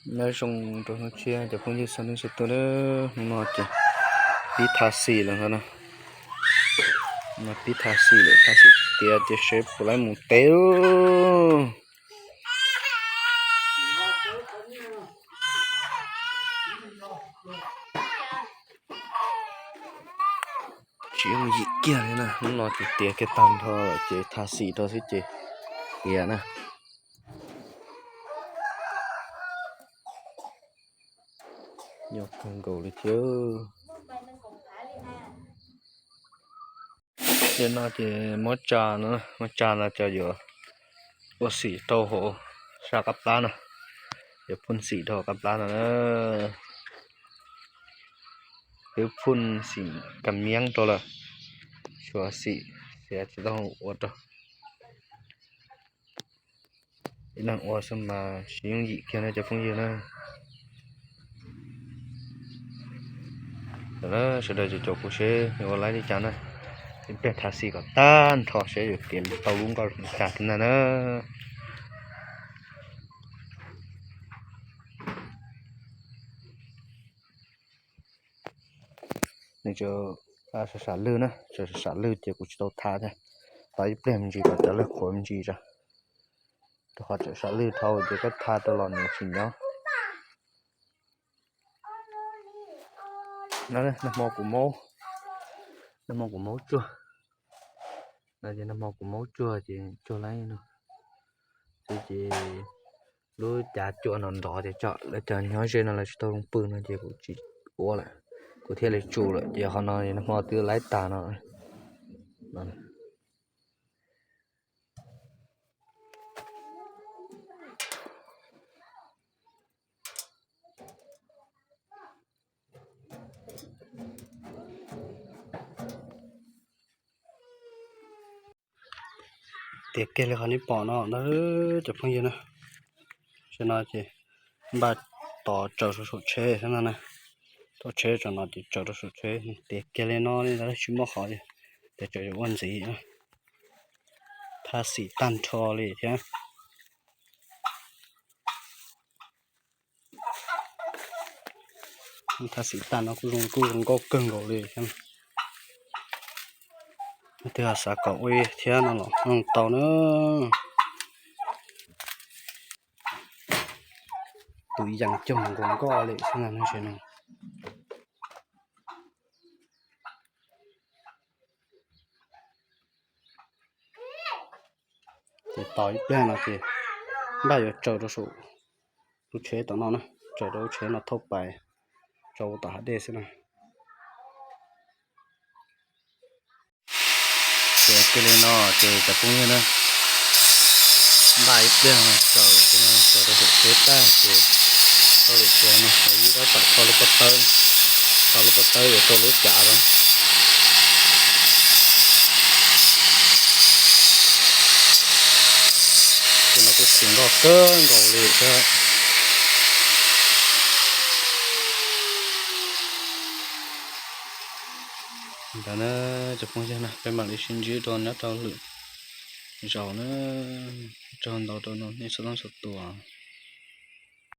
Nyob zoo rau hnub tshiab cov phooj ywg txhua leej txhua tus na, hnub no ces pib tha xim lawm ntag na. No pib tha xim lawm, tha xim tiav ces seb puas laib mus teb. Tsis yooj yim kiag li na, hnub no ces tiav kiag tag nrho lawm ces tha xim rau xwb ces khiav na. Nyob kawg nkaus li thiab. Ces no ces muab tsa no, muab tsa no cov yuav ua xim rau hauv sab qab plab no, yuav phun xim rau hauv qab plab no na. Twb phun xim kas miab rau lawm, tshuav xim xiav tsis tau ua rau. Ib leeg ua xwb mas tsis yooj yim kiag no cov phooj ywg na. Sawv daws caum kuv seb yuav ua laib li cas na. Ib pliag tha xim kom tag nrho seb yuav tiav tau lub nkoj li cas thiab ntag na. Nws tseem sam sam lwj na, tseem sam sam lwj ces kuv tsis tau tha thiab. Tos ib pliag me ntsis kom cov lwj qhuav me ntsis tso, rau qhov tseem sam lwj dhau ces koj tha rau los nws tsis nyob. Nag hmo kuv maub, nag hmo kuv maub tsuag, nag hmo kuv maub tsuag ces tsuag laib no xwb ces lub cav cua no nrov ces tso lawv cov nyob ze no lawv tsis tau zoo pw no ces kuv tsis ua lawm, kuv thiaj li tsuj lawm ces qhov no nag hmo twb laib tag no. Tiav kiag li qhov nej pom no na cov phooj ywg na. Tam no ces npaj tos tsaws rau saum tsheb xwb no na. Tau tsheb tso no ces tsaws rau saum tsheb, tiav kiag li no li ntawd tsis muaj qhov tias tsaws ua ntxiv na. Thaj xim tag nrho li thiab. Thaj xim tag no kuj zoo, kuj zoo nkauj kawg nkaus li thiab. Leej twg xav kom ua thiab no los tau na. Tus yees cog nkaus nkoj li xwb na, nej saib no. Ces tos ib pliag no ces npaj yuav tsaws rau saum lub tsheb tom no na, tsaws rau lub tsheb no thauj pais tso ua tom hav dej xwb na. Ces kiag li no ces cov phooj ywg na, npaj ib pliag tsaws, tsaws rau saum tsheb tag ces tau lwm tiav no, ib rab tom kho lub pob tawb, kho lub pob tawb yuav rau lub cav rau. Ces no kuj tsis nkoj kawg nkaus li thiab. Ntawd na, cov phooj ywg na, peb mam li sib ntsib rau nyob rau lwm zaus na. Ua tsaug ntau rau nej txhua leej txhua tus.